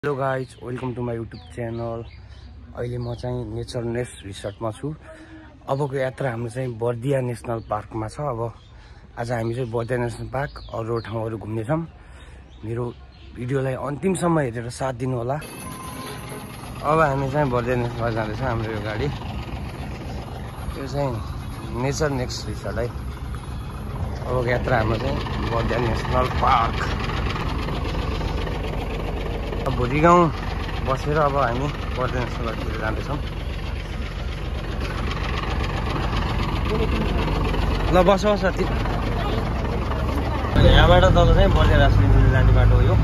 Hello guys, welcome to my YouTube channel. अहिले म चाहिँ नेचरनेस रिसर्टमा छु। अबको यात्रा हाम्रो चाहिँ बर्दिया नेसनल पार्कमा छ। अब आज हामी चाहिँ बर्दिया नेसनल पार्क अरू ठाउँहरू घुम्नेछौँ। मेरो भिडियोलाई अन्तिमसम्म हेरेर साथ दिनु होला। अब हामी चाहिँ बर्दिया नेसनल पार्क जाँदैछ। हाम्रो यो गाडी यो चाहिँ नेचरनेस रिसर्ट है। अबको यात्रा हाम्रो चाहिँ बर्दिया नेसनल पार्क। भोलि गाउँ बसेर अब हामी बर्दिया नेसनल पार्कतिर जाँदैछौँ। ल बस साथी। यहाँबाट तल चाहिँ बर्दिया राष्ट्रिय जाने बाटो हो यो।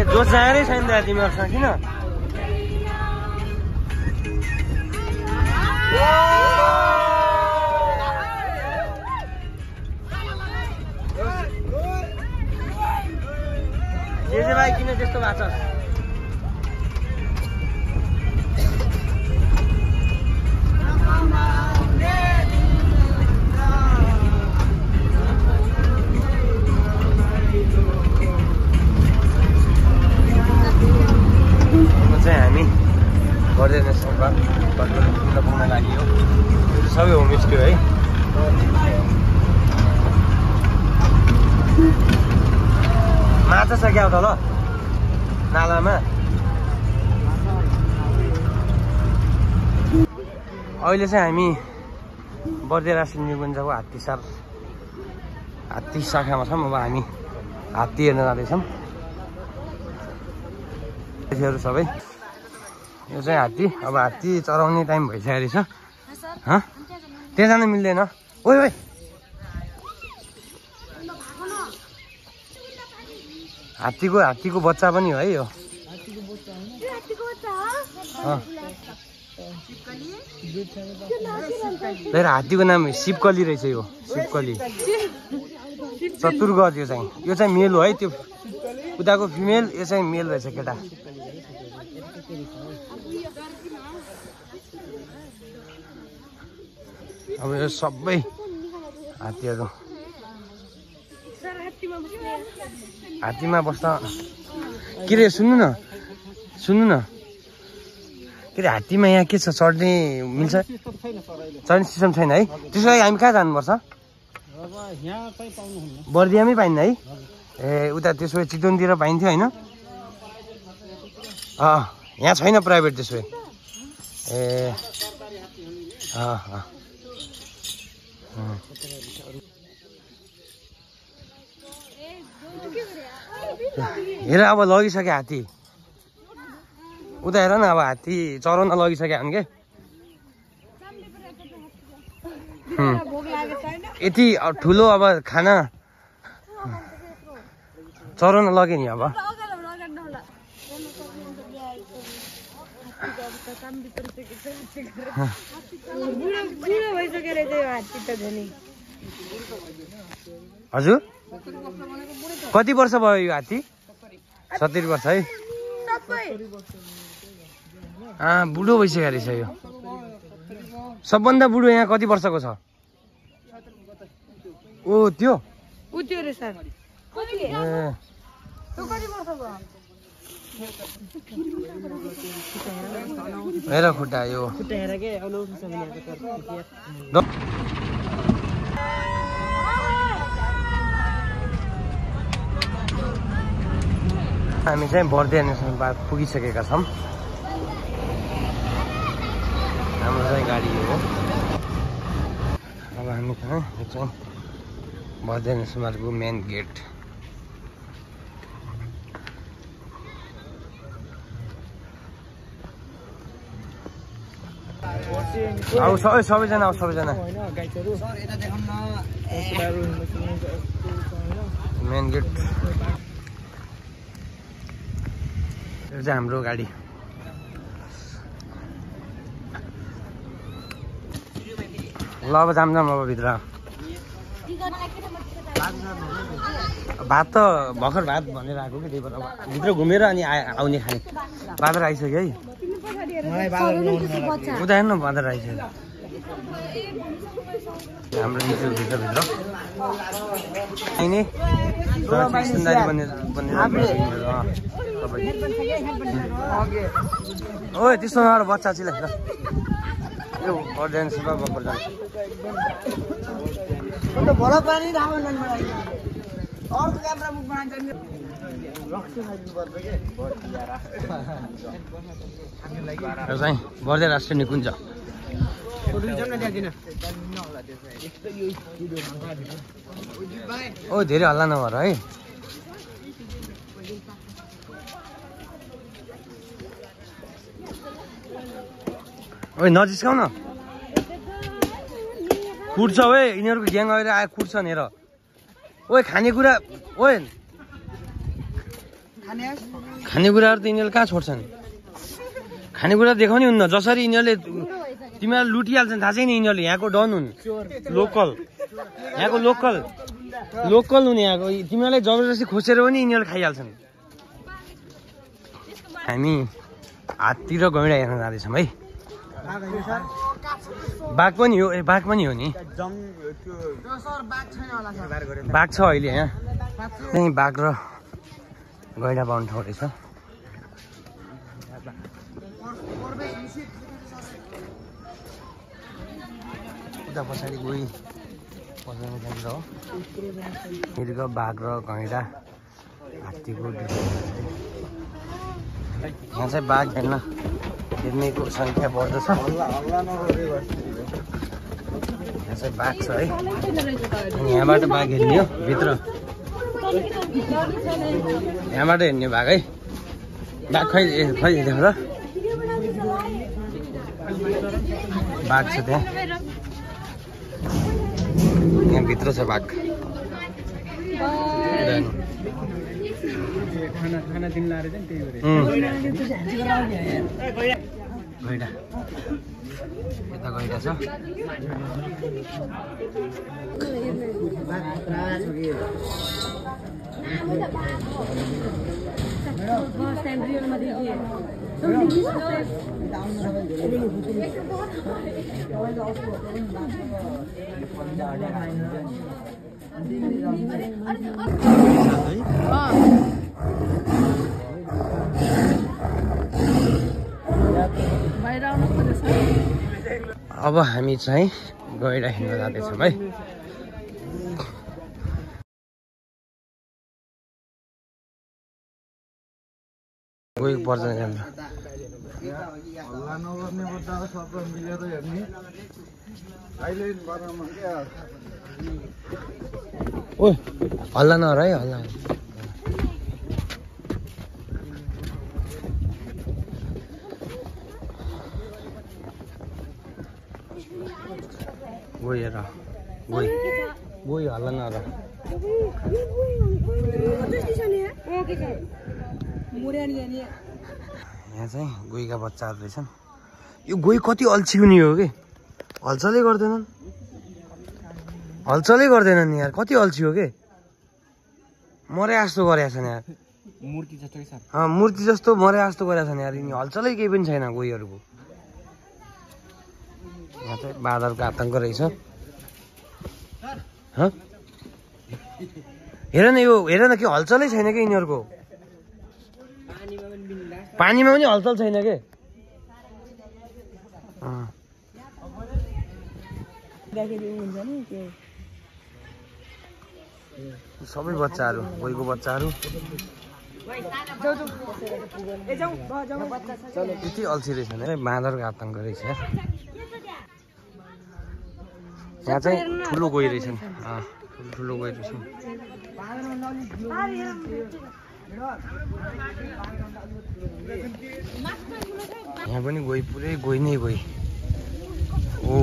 जो जाँदै छैन दादा तिमीहरूसँग किन? जे भाइ किन त्यस्तो भएको छ? हामी बर्दिया नेसनल पार्कबाट पुग्न लागि हो। यो सबै होमस्टे है। माछा छ क्या त ल नालामा? अहिले चाहिँ हामी बर्दिया राष्ट्रिय निकुञ्जको हात्ती शाखामा छौँ। अब हामी हात्ती हेर्न जाँदैछौँ। साथीहरू सबै यो चाहिँ हात्ती। अब हात्ती चराउने टाइम भइसकेको छ। त्यहाँ जान मिल्दैन। ओइ ओइ हात्तीको बच्चा पनि हो है यो। हात्तीको नाम सिपकली रहेछ यो। सिपकली चतुर्गज। यो चाहिँ मेल हो है। त्यो उताको फिमेल, यो चाहिँ मेल रहेछ केटा। अब यो सबै हात्तीहरू हात्तीमा बस्दा के रे? सुन्नु न के रे, हात्तीमा यहाँ के छ? चढ्ने मिल्छ? चढ्ने सिस्टम छैन है। त्यसो भए हामी कहाँ जानुपर्छ? बर्दियामै पाइन्न है? ए उता त्यसो भए चितवनतिर पाइन्थ्यो होइन? यहाँ छैन प्राइभेट त्यसो भए। ए हेर अब लगिसक्यो हात्ती। उता हेर न, अब हात्ती चराउन लगिसक्यो भने के यति ठुलो अब खाना चराउन लग्यो नि। अब हजुर कति वर्ष भयो यो हात्ती? 70 वर्ष है। बुढो भइसक्यो रहेछ यो। सबभन्दा बुढो यहाँ कति वर्षको छ? ओ त्यो हेर खुट्टा यो। हामी चाहिँ बर्दिया नेसनल पार्क पुगिसकेका छौँ। हाम्रो चाहिँ गाडी हो। अब हामी चाहिँ बर्दिया नेसनल पार्कको मेन गेट। अब सबैजना सबैजना मेन गेट यो चाहिँ हाम्रो गाडी ल अब जाम अब भित्र भात त भर्खर भात भनेर आएको कि त्यही भएर भित्र घुमेर अनि आउने खाने बाँदर आइसक्यो है उता हेर्नु बाँदर आइसक्यो हाम्रो भित्र आइने ओ त्यस्तो नगर बच्चा चाहिँ ल यो अर्डेन्समा बक्कर जान्छ चाहिँ बर्दिया राष्ट्रिय निकुञ्ज ओ धेरै हल्ला नगर है ओइ नजिस्काउ न कुट्छ ओए यिनीहरूको ग्याङ आएर आयो कुट्छ हेर ओए खानेकुरा ओए खानेकुराहरू त यिनीहरूले कहाँ छोड्छन् खानेकुरा देखाउने हुन्न जसरी यिनीहरूले तिमीलाई लुटिहाल्छन् थाहा छैन यिनीहरूले यहाँको डन हुन् लोकल यहाँको लोकल हुने यहाँको तिमीलाई जबरजस्ती खोसेर पनि यिनीहरूले खाइहाल्छन् हामी हात्ती र गैँडा हेर्न जाँदैछौँ है बाघ पनि हो बाघ पनि हो नि बाघ छ अहिले यहाँ त्यही बाघ र गैँडा पाउने ठाउँ रहेछ उता पछाडि गई पछाडि जान्छ हो मृग बाघ र गैँडा हात्तीको यहाँ चाहिँ बाघ हेर्नेको सङ्ख्या बढ्दछ यहाँ चाहिँ बाघ छ है अनि यहाँबाट बाघ हेर्ने हो भित्र यहाँबाट हेर्ने बाघ है बाघ खै देख र बाघ छ त्यहाँ यहाँ भित्र छ बाघ खाना दिन लाएर चाहिँ त्यही गैँडा यता गैँडा छ अब हामी चाहिँ गैँडा हिँड्न जाँदैछौँ है गएको पर्छ ओ हल्ला नगर है हल्ला गयो हेर गयो हल्ला नगर यहाँ चाहिँ गोहीका बच्चाहरू रहेछन् यो गोही कति अल्छी हुने हो कि हलचलै गर्दैनन् यार कति अल्छी हो कि मरे जस्तो गरेका छन् यार मूर्ति जस्तो मरे जस्तो गरेका छन् यार यिनी हलचलै केही पनि छैन गोहीहरूको यहाँ चाहिँ बादलको आतङ्क रहेछ हेर न के हलचलै छैन कि यिनीहरूको पानीमा पनि हलचल छैन के सबै बच्चाहरू गोहीको बच्चाहरू यति अल्छी रहेछन् है बाँदरको आतङ्क रहेछ यहाँ चाहिँ ठुलो गोही रहेछन् ठुलो गोही रहेछन् यहाँ पनि गोही पुरै गोही नै गोही ओ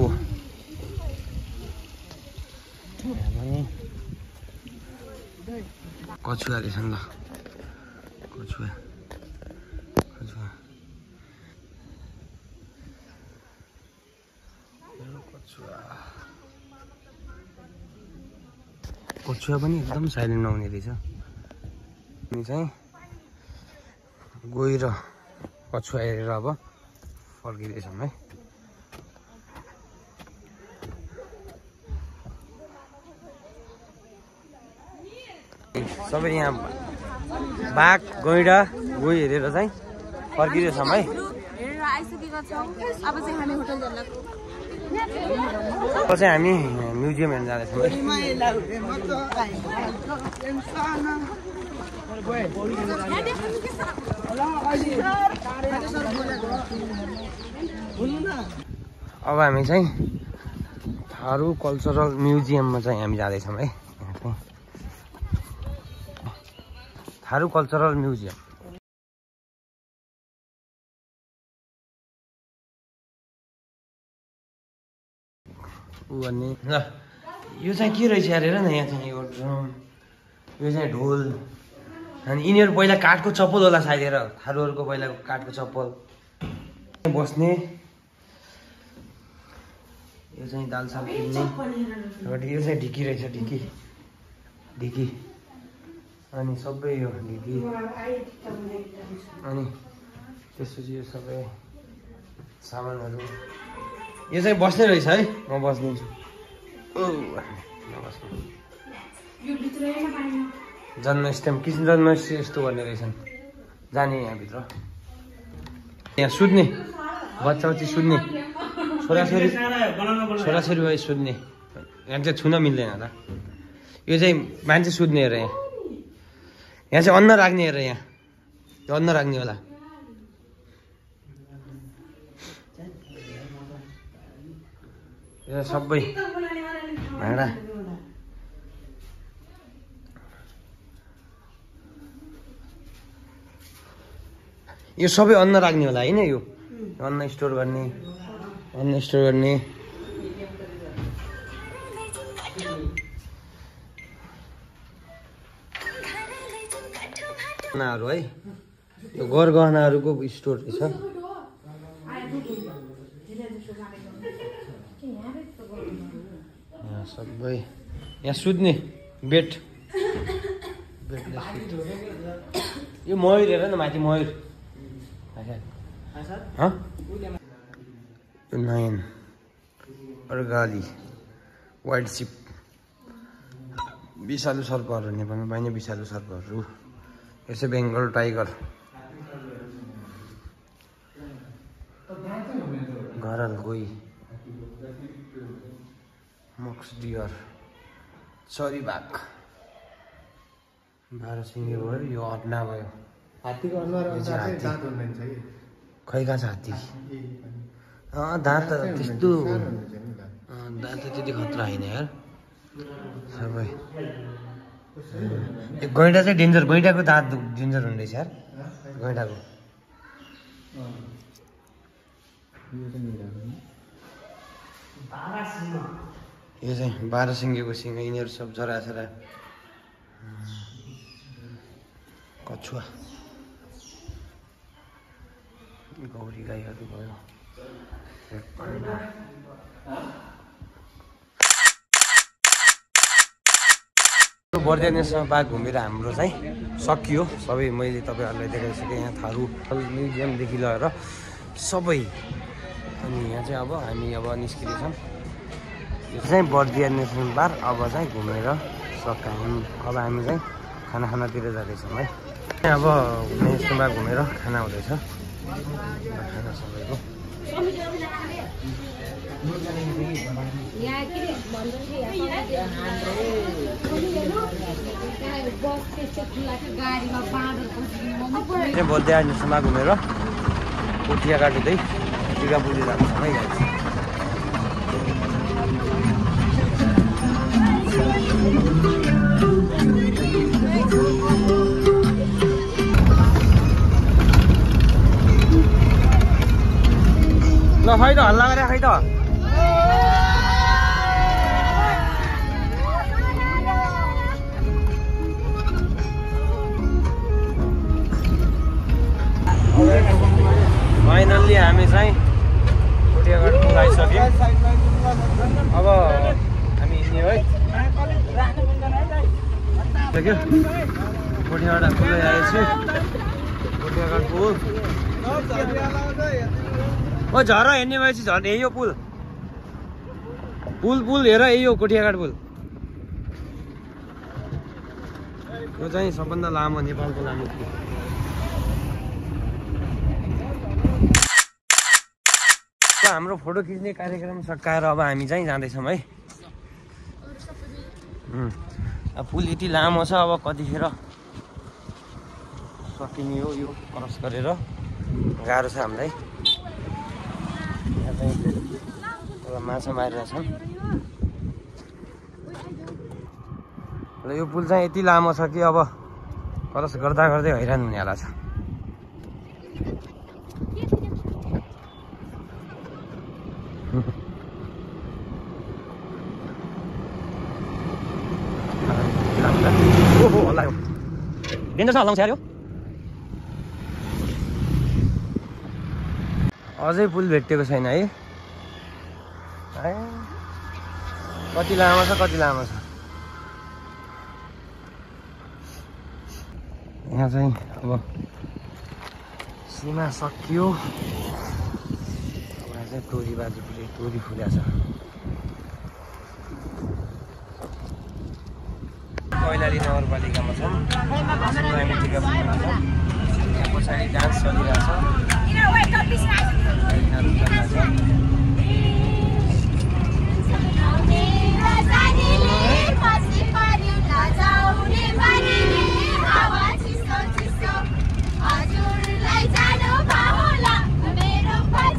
कछुवा रहेछ नि ल कछुवा कछुवा कछुवा पनि एकदम साइलेन्ट नहुने रहेछ अनि चाहिँ गएर कछुवा हेरेर अब फर्किँदैछौँ है सबै यहाँ बाघ गैँडा गई हेरेर चाहिँ फर्किँदैछौँ है अब चाहिँ हामी म्युजियम हेर्न जाँदैछौँ अब हामी चाहिँ थारू कल्चरल म्युजियममा चाहिँ हामी जाँदैछौँ है थारू कल्चरल म्युजियम भन्ने ल यो चाहिँ के रहेछ हेरेर न यहाँ चाहिँ यो ड्रम यो चाहिँ ढोल अनि यिनीहरू पहिला काठको चप्पल होला सायद हेर थारूहरूको पहिलाको काठको चप्पल बस्ने यो चाहिँ दाल साल किन्ने यो चाहिँ ढिकी रहेछ ढिकी ढिकी अनि सबै यो ढिकी अनि त्यसपछि यो सबै सामानहरू यो चाहिँ बस्ने रहेछ है म बस्दिन्छु जन्मष्टमी कृष्ण जन्माष्टमी यस्तो गर्ने रहेछन् जाने यहाँभित्र यहाँ सुत्ने बच्चा बच्ची सुत्ने छोराछोरी भाइ सुत्ने यहाँ चाहिँ छुन मिल्दैन त यो चाहिँ मान्छे सुत्ने हेर यहाँ चाहिँ अन्न राख्ने हेर यहाँ यो अन्न राख्ने होला यो सबै भाँडा यो सबै अन्न राख्ने होला होइन यो अन्न स्टोर गर्ने गहनाहरू है यो गहनाहरूको स्टोर रहेछ यहाँ सबै यहाँ सुत्ने बेड यो मयूर हेर न माथि मयूर यो नयन अर्गाली वाइट सिप विषालु सर्पहरू नेपालमा पाइने विषालु सर्पहरू यो चाहिँ बेङ्गल टाइगर घरल गोही मक्स डियर चरीबाघ 12 सिङ्गे भयो यो अड्ना भयो हात्तीको अनुहार खै कहाँ छ हात्ती दाँत त्यस्तो दाँत त्यति खतरा होइन यार सबै यो गैँडा चाहिँ डेन्जर गैँडाको दाँत डेन्जर हुने रहेछ यार गैँडाको यो चाहिँ 12 सिङ्गेको सिङ यिनीहरू सब जरा कछुवा गौरी गाईहरू भयो बर्दिया नेसनल पार्क घुमेर हाम्रो चाहिँ सकियो सबै मैले तपाईँहरूलाई देखाइसकेँ यहाँ थारू म्युजियमदेखि लगेर सबै अनि यहाँ चाहिँ अब हामी निस्किँदैछौँ यो चाहिँ बर्दिया नेसनल पार्क अब चाहिँ घुमेर सकायौँ अब हामी चाहिँ खानातिर जाँदैछौँ है अब नेसनल पार्क घुमेर खाना हुँदैछ खाना सबैको बर्दिया नेसनल पार्क घुमेर पोठिया काट्दै टिकापुरले जान्छौँ है ल खै त हल्ला गरे खै त हामी चाहिँ कोठियाघाट पुल आइसक्यौँ। अब हामी हिँड्यौँ है। कोठियाघाट पुल आएछु। कोठियाघाट पुल ओ झर हेर्ने भएपछि झन् यही हो पुल पुल पुल हेर यही हो कोठियाघाट पुल। यो चाहिँ सबभन्दा लामो नेपालको लामो पुल। हाम्रो फोटो खिच्ने कार्यक्रम सकाएर अब हामी चाहिँ जाँदैछौँ है। पुल यति लामो छ, अब कतिखेर सकिने हो यो क्रस गरेर, गाह्रो छ हामीलाई। यहाँ चाहिँ माछा मारिरहेछन् र यो पुल चाहिँ यति लामो छ कि अब क्रस गर्दा गर्दै हैरान हुनेवाला छ। डेन्जर छ हल्लाउँछ यार यो। अझै पुल भेटिएको छैन है। कति लामो छ कति लामो छ। यहाँ चाहिँ अब सीमा सकियो। यहाँ चाहिँ तोरी बाजी फुले तोरी फुल्या छ। कैलाली नगरपालिकामा छौँ। पछाडि डान्स चलिरहेछ।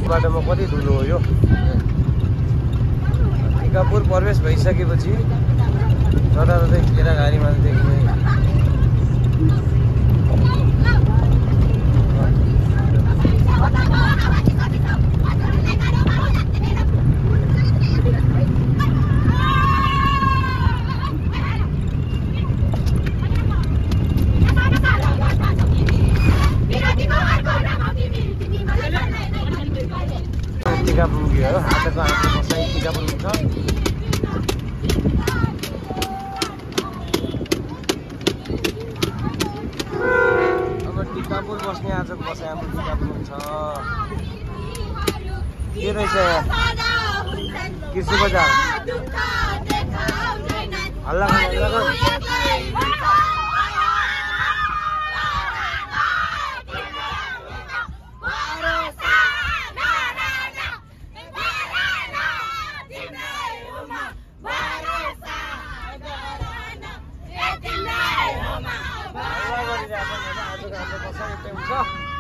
बाटोमा कति धुलो हो यो। टिकापुर प्रवेश भइसकेपछि जताततै केरा गाडीमा देखिने टिकापुर पुग्यो हो। आजको हाम्रो बसाइ टिकापुर पुग्छ। अब टिकापुर बस्ने आजको बसाइ हाम्रो टिकापुर छ। के रहेछ कृषि बजार हल्ला आजको हाम्रो बसाइ हुन्छ।